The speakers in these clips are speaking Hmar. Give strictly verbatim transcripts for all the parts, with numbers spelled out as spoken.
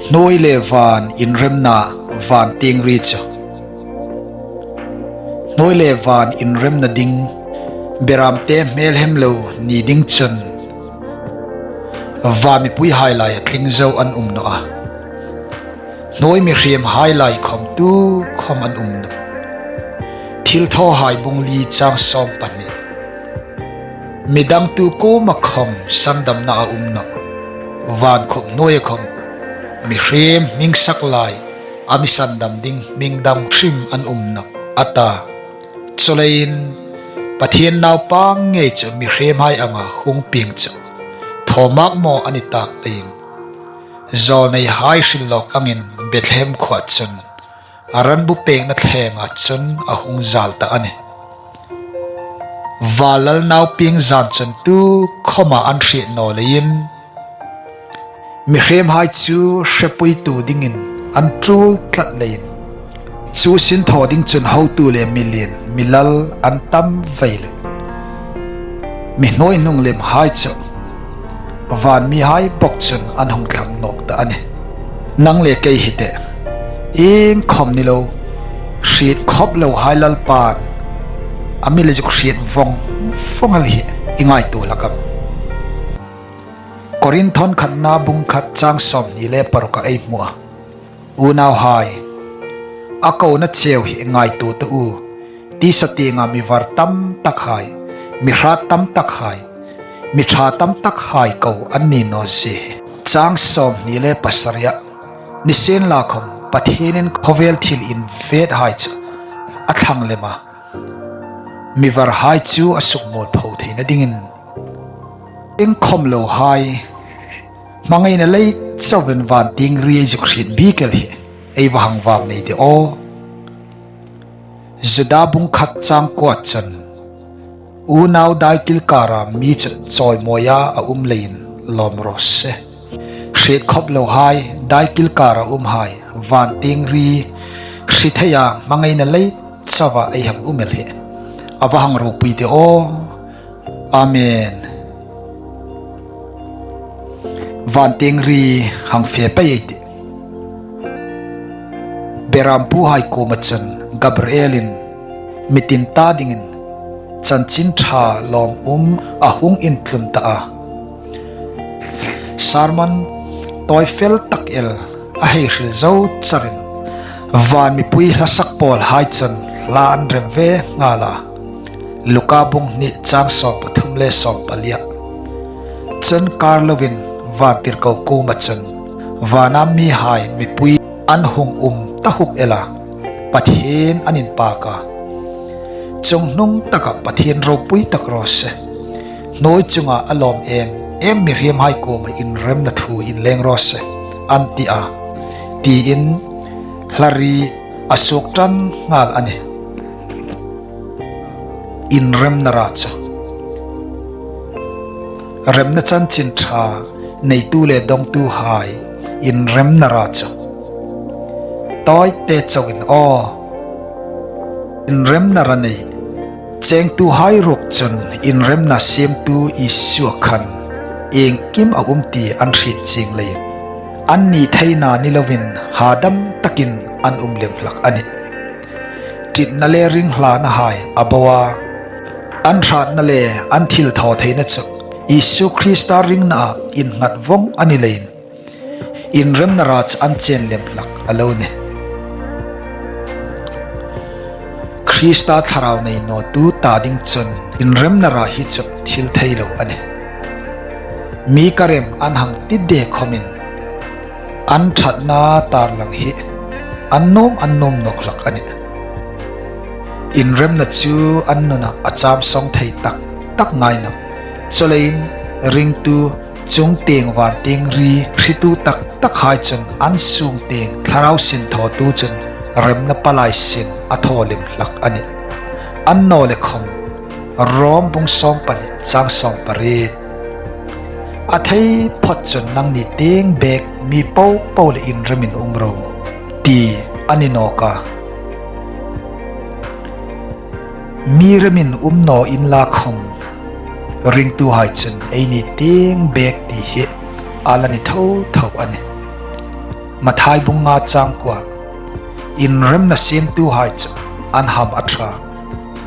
Hnuoi le van inremna, van tieng ri chu. Hnuoi le van inremna ding, beramte hmel hem lo ni ding chun, van mipuihai lai a tling zo an um nawh a. Hnuoi mihriemhai lai khawm tu khawm an um nawh. Thilthawhai bung li chang sawm pahni. Midang tu kuoma khawm sandamna a um nawh. Van khup hnuoia khawm mihriem hming sak lai a mi sandam ding hming dam hrim an um nawh a ta. Chuleiin Pathien naupang ngei chu mihriemhai anga hung pieng chu thaw mak maw a ni tak leiin, zawlneihai hrillawk angin Bethlehem khuoa chun a ran bu pekna thlenga chun a hung zal ta a nih. Vanlal nau pieng zan chun tu khawma an hriet naw leiin, mihriemhai chu hrepuitu dingin an tul tlat leiin, chu sin thaw ding chun hotu le mi lien, mi lal an tam vei leh, mi hnuoi hnunglimhai chu van mihai bawk chun an hung thlang nawk ta a nih. Nang le kei hi teh, iengkhawm ni lo, hriet khawp lohai Lalpan a mi le zuk hriet vawng vawng el hi i ngaituo hlak am? Korinthon khatna bung khat chang sawmhni le paruk-a ei hmu a. Unauhai, a kona cheu hi ngaituo ta u, tisa tienga mi var tam takhai, mi hrat tam takhai, mi ṭha tam takhai ko an ni naw zie hi. Chang sawmhni le pasari-a, nisienlakhawm Pathienin khawvel thil invethai chu a thlang lem a, mi varhai chu a sukmualpho theina dingin, iengkhawm lohai hmangaina lei chauin van tieng ri ei zuk hriet bik el hi ei va hang vak nei de aw. Juda bung khat chang kuo chun, unau daikil kara mi chu chawimawia a um leiin lawm raw se. Hriet khawp lohai, daikil kara umhai, van tieng ri hre theia hmangaina lei chauva ei hang um el hi a va hang ropui de aw. Amen. Van tieng ri hang fe pei ei tih. Berampuhai kuoma chun Gabrielin mi tin ta dingin chanchin ṭha lawm um a hung intlun ta a. Sermon tawifel tak el a hei hril zo charin, van mipui hlasak pawlhai chun hla an rem ve nghal a. Luka bung hni chang sawm pathum le sawm pali-a. Chun kar loin vantirko kuoma chun, vana mihai mipui an hung um ta huk el a, Pathien an inpak a. Chunghnung taka Pathien ropui tak raw se. Hnuoi chunga a lawm em em mihriemhai kuoma inremna thu inleng raw se, an ti a, tiin hla ri a suok ṭan nghal a nih. Inremna ra chu. Remna chanchin ṭha neitu le dongtuhai inremna ra chu. Tawite chauin aw, inremna ra nei chengtuhai ruok chun inremna siemtu Isua khan iengkim a um ti an hriet chieng leiin, anni theina ni loin hadam takin an um lem hlak a nih. Ṭitna le ringhlana hai a bo a, an hratna le an thilthawtheina chu Isu Krista ringna innghat vawng a ni leiin, inremna ra chu an chen lem hlak a lo nih. Krista thlarau nei nawtu ta ding chun inremna ra hi chu thil thei lo a nih. Mi ka rem an hang ti de khawmin, an ṭhatna tarlang hi an nuom an nuom nawk hlak a nih. Inremna chu an nuna a cham sawng thei tak tak ngai nawh. Chuleiin ringtu, chungtieng vantieng ri hretu tak takhai chun an sungtieng thlarau sinthawtu chun remna palai sin a thaw lem hlak a nih. Annawleh khawm, Rom bung sawm pahni chang sawm pariet, a thei phawt chun nangni tieng bek mi popo le inremin um ro, ti a ni nawk a. Mi remin um naw inla khawm, ringtuhai chun eini tieng bek ti hi a la ni tho tho a nih. Mathai bung nga chang kuo, inremna siemtuhai chu an hamṭha,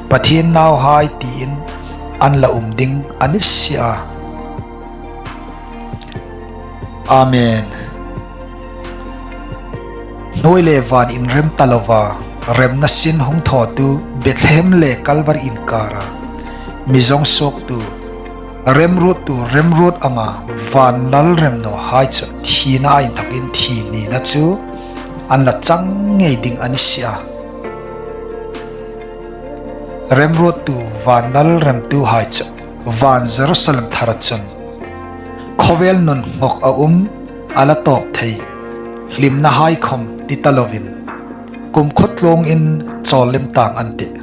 Pathien nauhai tiin an la um ding a ni si a. Amen. Hnuoi le van inrem ta lova, remna sin hung thawtu Bethlehem le Kalvari inkara mi zawng suoktu, remruottu remruot anga van lal remnawhai chu thina a inthokin thi nina chu an la chang ngei ding a ni si a. Remruottu van lal remtuhai chu van Jerusalem thara chun khawvel nun ngawk a um, a la tawp thei, hlimnahai khawm ti ta lovin, kumkhuo tluongin chawl lem tang an tih.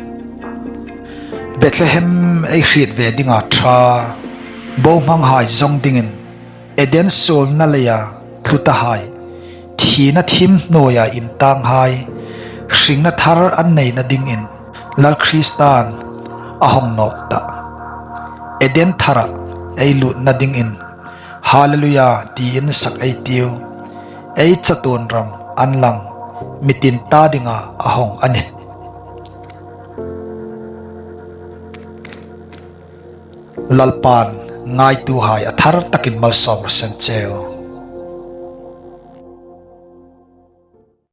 Bethlehem ei hriet ve dinga ṭha, bohmanghai zawng dingin, Eden suolna leia thlutahai, thina thim hnuoia intanghai, hringna thar an neina dingin Lal Kristan a hung nawk tah. Eden thara ei lutna dingin, Hallelujah tiin sak ei tiu. Ei chatuon ram an lang, mi tin ta dinga a hung a nih. Lalpan ngaituhai a thar takin malsawm raw se cheu.